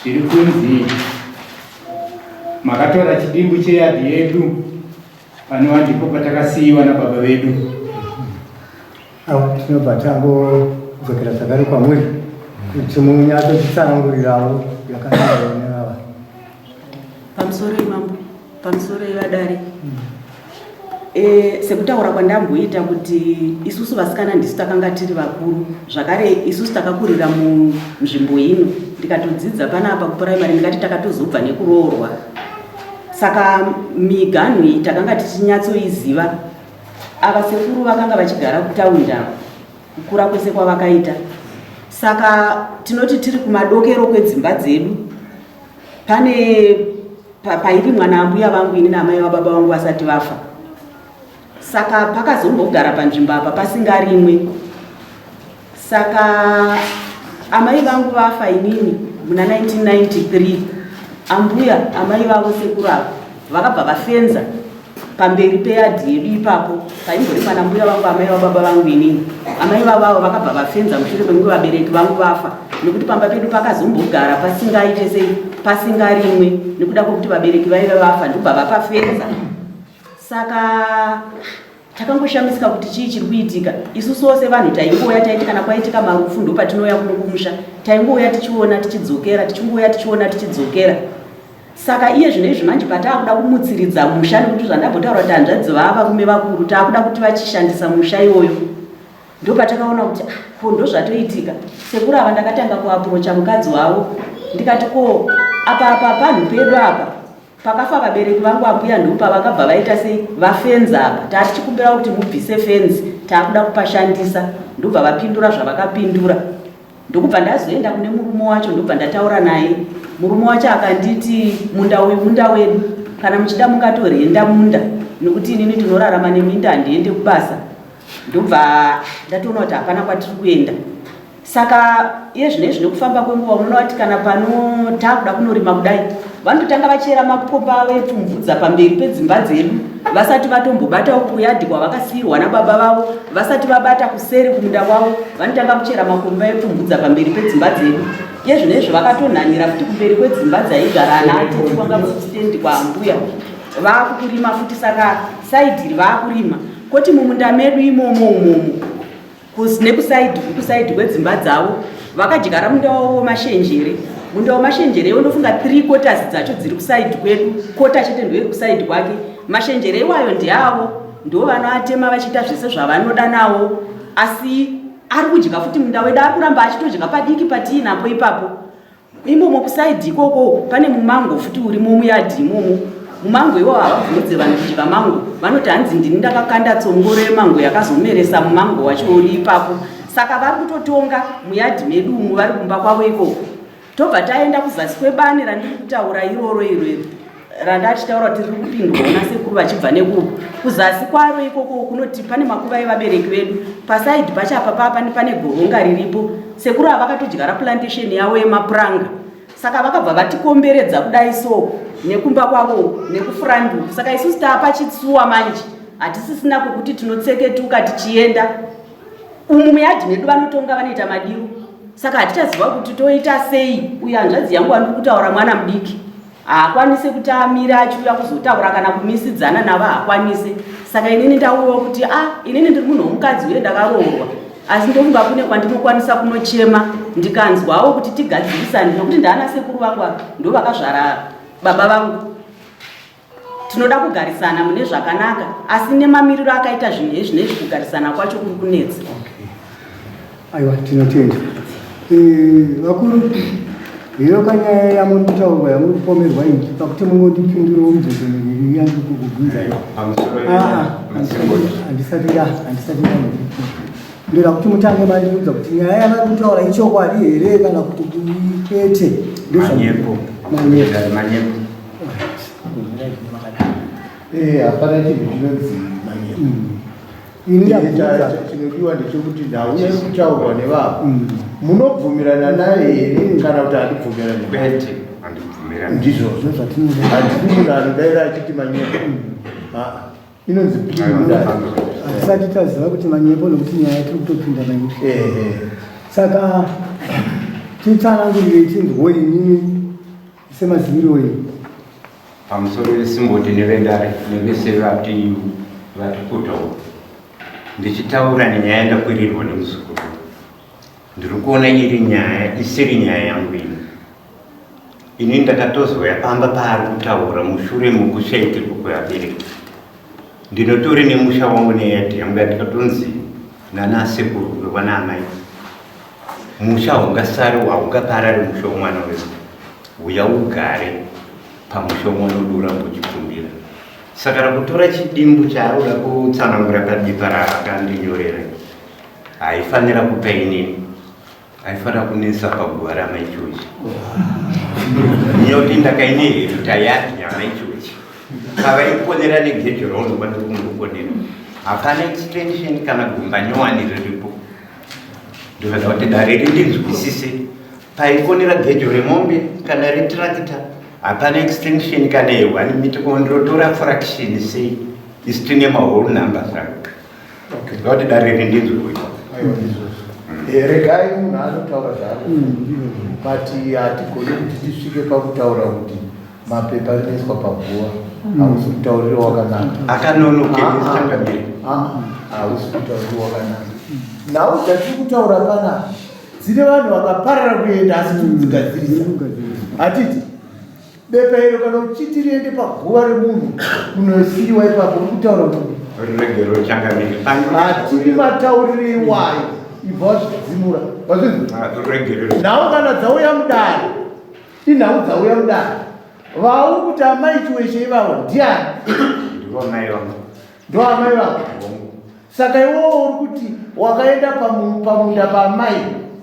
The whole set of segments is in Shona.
Zviri kunzi makatora chidimbu cheyadhi yedu panova ndipo patakasiyiwa nababa vedu. Awa tinobva tangodzokera zvakare kwamuri kuti munyatsotitsanangurirawo yakanaka nevava. Pamusoro imambo, pamusoro ivadare. E, sekutaura kwandamboita kuti isusu vasikana ndisu takanga tiri vakuru zvakare isusu takakurira munzvimbo ino ndikatodzidza panapa kupuraimari ndingati takatozobva nekuroorwa saka miganhu iyi takanga tichinyatsoiziva ava sekuru vakanga vachigara kutaundi ava kukura kwese kwavakaita saka tinoti tiri kumadokero kwedzimba dzedu pane pairimwa naambuya vangu ini naamai vababa vangu vasati vafa saka pakazombogara panzvimbo apa pasingarimwe saka amai vangu vafa inini muna 1993 ambuya amai vavo sekuru ava vakabva vafenza pamberi peyadhi yedu ipapo paimbori pana mbuya vangu amai vababa vangu inini amai vavavo vakabva vafenza mushure mekunge vabereki vangu vafa nekuti pamba pedu pakazombogara pasingaite sei pasingarimwe nekuda kwekuti vabereki vaive vafa ndobva vapafenza saka takangoshamisika kuti chii chiri kuitika isusuwo sevanhu taingouya taiti kana kwaitika marufu ndopatinouya kuno kumusha taingouya tichiona tichidzokera tichingouya tichiona tichidzokera Saka iye zvino izvi manje pataakuda kumutsiridza musha nekuti zvandambotaura kuti hanzvadzi vaa varume vakuru taakuda kuti vachishandisa musha iwoyo ndopatakaona kuti ah, ko ndozvatoitika sekuru ava ndakatanga kuapurocha mukadzi wavo ndikati ko apa apa panhu pedu apa pakafa vabereki vangu ambuya ndopavakabva vaita sei vafenzi apa taatichikumbira kuti mubvise fenzi taakuda kupashandisa ndobva vapindura zvavakapindura Ndokubva ndazoenda kune murume wacho ndobva ndataura naye. Murume wacho akanditi munda uyu munda wedu kana muchida mungatorenda munda nokuti inini tinorarama neminda handiende kubasa. Ndobva ndatoona kuti hapana kwatiri kuenda. Saka iye zvino izvi nekufamba kwenguva unoona kuti kana pano takuda kunorima kudai vanototanga vachera makomba avo epfumvudza pamberi pedzimba dzedu vasati vatombobata uku kuyadhi kwavakasiirwa nababa vavo vasati vabata kuseri kumunda kwavo vanotanga kuchera makomba epfumvudza pamberi pedzimba dzedu iye zvino izvo vakatonhanira futi kumberi kwedzimba dzaigara ana atete kwanga kustendi kwaambuya vaakukurima futi saka saidhiri vaakurima koti mumunda medu imomo umomo Nekusaidhi kusaidhi kwedzimba dzavo vakadyara munda wavo wemashenjere munda wemashenjere iwo ndofunga three quarters dzacho dziri kusaidhi kwedu kota chete ndoiri kusaidhi kwake mashenjere iwayo ndiavo ndo vanoatema vachiita zvese zvavanoda nawo asi ari kudya futi munda wedu ari kuramba achitodya padiki patiinapo ipapo Imomo kuside ikoko pane mumango futi urimo muyard imomo. Mumango iwawo havabvumidze vanhu kudya mango. Vanoti hanzi ndini ndakakanda tsongoro yemango yakazomeresa mumango wacho uri ipapo. Saka vari kutotonga muyard medu umu vari kumba kwavo ikoko. Tobva taenda kuzasi kwebani randiri kutaura iroro iro iro. Randachitaura kuti riri kupindwa nasekuru vachibva nekuku kuzasi kwaro ikoko kunoti pane makuva evabereki vedu pasaidhi pacho apa paa pane goronga riripo sekuru ava vakatodyara plantation yavo yemapuranga saka vakabva vatikomberedza kudai so nekumba kwavo nekufrandu saka isusu taapachitsuwa manje hatisisina kwekuti tinotseketuka tichienda umu muyadhi medu vanotonga vanoita madiro saka hatichaziva kuti toita sei uyo hanzvadzi yangu andiri kutaura mwana mudiki haakwanise kuti amire achiuya kuzotaura kana kumisidzana navo haakwanise saka inini ndauyawo kuti a ah, inini ndiri munhu womukadzi uye ndakaroorwa asi ndofunga kune kwandinokwanisa kunochema ndikanzwawo kuti tigadzirisane nokuti ndaana sekuru vangu ava ndo vakazvara baba vangu tinoda kugarisana mune zvakanaka asi nemamiriro akaita zvinhu ezvinezvi kugarisana kwacho kuri kunetsa Aiwa, tinotenda. Eh, vakuru, iyo kanyaya yamuri kutaurwa yamuri kupomerwa iyi pakuti mungondipindurewo mubvunzo miviri yandiri kukubvunzai. Ah, ah, handisati nda handisati nda ndoda kuti mutange mandiudza kuti nyaya yavari kutaura ichokwadi here kana kuti kwete. Manyepo. Manyepo. Eh, hapana chinhu chinonzi manyepo. Ini ndabvunza. Chinodiwa ndechekuti nhau iri kutaurwa nevanhu mm. munobvumirana naye here mm. kana kuti handibvumirani? Kwete, handibvumirani. Ndizvozvo zvatinoda. Handidi munhu anodaira achiti manyepo. Mm. Ah, inonzi plea. Hatisati taziva kuti manyepo nokuti nyaya tiri kutopinda mairi. Saka titsanangurire tinzwo inini. Semaziviro enyu. Pamusoro vesimboti nevendare nevese vati vatiputawo ndichitaura nenyaya yandakwirirwa nemuzukuru ndiri kuona iri nyaya isiri nyaya yangu ini ini ndakatozouya pamba paari kutaura mushure mokushaikirwa kwevabereki ndinotori nemusha wangu neyadhi yangu yandikatonzi nana sekuru vekwana amai musha haungasari haungaparari musha womwana wese uya ugare pamusha womwana udi uramba uchipfumbira saka rakutora chidimbu chaaroda kutsanangura pabepa raakandinyorera haifanira kupa inini aifanira kunetsa paguva ramaichochi nyoti ndakaine herita yati yamaichochi pavaikonera negejo raunokwanisa kungokonera hapana extension kana gumba nyowani riripo ndinoda kuti dare rindinzwisise paikonera gejo remombe kana retrakita hapana extension kana yeone mita kondirotora fraction sei isu tine mahole numbers aka Ngati dare rindinzwe. Aiwa ndizvozvo. Eh, regai munhu anotaura zvaari but hatigoni kuti tisvike pakutaura kuti mapepa anoiswa paguva hausi mutauriro wakanaka. Akanonoke changamire. Ah, hausi mutauriro wakanaka. Nhau dzatiri kutaura panapa dzine vanhu vakaparara kuenda asi tiri kudzigadzirisa. Hatiti Bepa iro kana uchiti riende paguva remunhu kunosiiwa ipapo uri kutaura kuti Ruregero changamire. Hatidi matauriro iwayo ibva wazvidzimura wazvinzwa Ah, Ruregero. nhau kana dzauya mudare inhau dzauya mudare vauri kuti amai chiweshe ivavo ndiani Ndivo mai vangu. ndo amai vako Saka iwewe uri kuti wakaenda pamunda paamai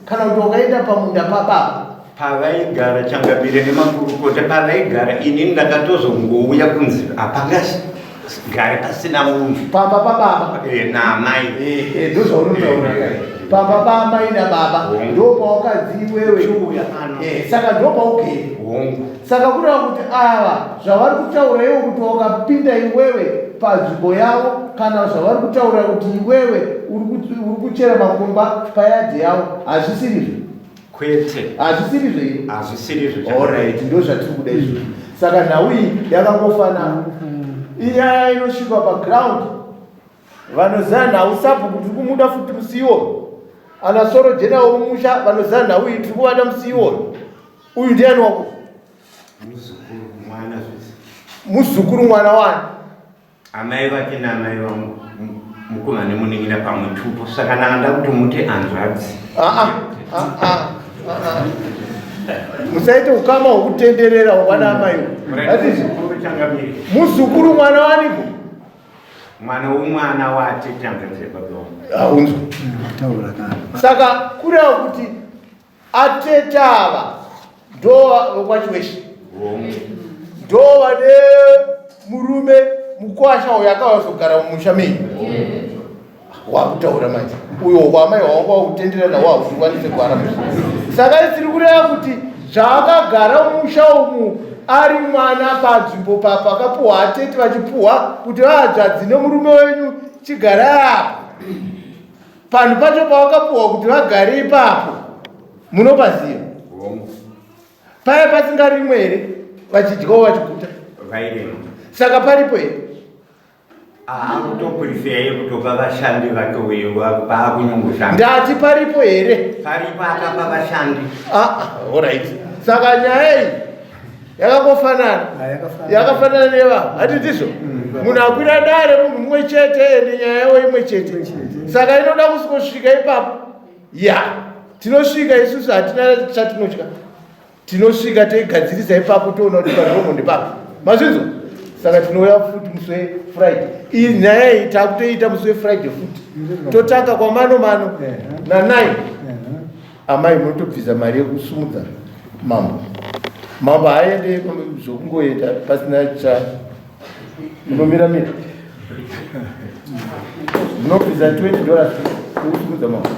kana kuti wakaenda pamunda pababa? Pavaigara changamire nemakurukota pavaigara ini ndakatozongouya kunzi hapangagare pasina munhu pamba pababa eh, naamai eh, eh, ndozvaunotaura eh, pamba paamai nababa ndopawakadzi iwewe saka ndopaugere Saka kureva kuti ava zvavari kutaura ivo kuti wakapinda iwewe panzvimbo yavo kana zvavari kutaura kuti iwewe uri kuchera makomba payadhi yavo hazvisirizvo. Kwete. Hazvisirizvo iyo. Hazvisirizvo. Alright, ndo zvatiri kuda izvo. Saka nhau iyi yakangofanana. Inyaya inosvika paground vanoziva nhau sabhuku tiri kumuda futi musi iwoyo. Ana soro jena womumusha vanoziva nhau iyi tiri kuvada musi iwoyo. Uyu ndiani wako? Muzukuru mwana zvese. Muzukuru mwana wani? Amai vake naamai vangu mukoma nemunin'ina pamwe tupo saka ndanga kuti muti hanzvadzi. Ah ah ah ah. Musaite ukama hwekutenderera hwana amai. Muzukuru mwana waniko? Mwana womwana watete hanzvadzi yababa vangu. Haunzwi. Saka kureva kuti Atete ava ndo vekwaChiweshe ndo vane murume mukwasha uyo akazogara mumusha menyu wakutaura manje uyo kwamai wawanga wakutenderana wakutikwanise gwara saka isiri kureva kuti zvaakagara mumusha umu ari mwana panzvimbo pakapuhwa atete vachipuhwa kuti vahadzvadzi nemurume wenyu chigarai apa Panhu pacho pawakapuhwa kuti vagare ipapo munopaziva? Paya pasingarimwe here vachidyawo vachiguta? Vairima. Saka paripo here? Akutoprefere kutopa vashandi vake uyo paakunyongoshanda. Ndati paripo here? Paripo akapa vashandi. Ah, all right. Saka nyaya iyi yakangofanana yakafanana neva hati ndizvo mm, munhu akwira dare munhu mumwe chete ende nyaya yavo imwe chete saka inoda kusvika ipapo ya tinosvika isusu hatina chatinotya tinosvika toigadzirisa ipapo toona kuti paromo ndepapo mazvinzwa saka tinouya futi musi wefriday iyi nyaya iyi takutoiita musi wefriday futi totanga kwamano mano nanine Amai munotobvisa mari yekusumudza mambo. Mambo haaende zvokungoenda pasina cha munomira mira. Munobvisa 20 dollars yekusumudza mambo.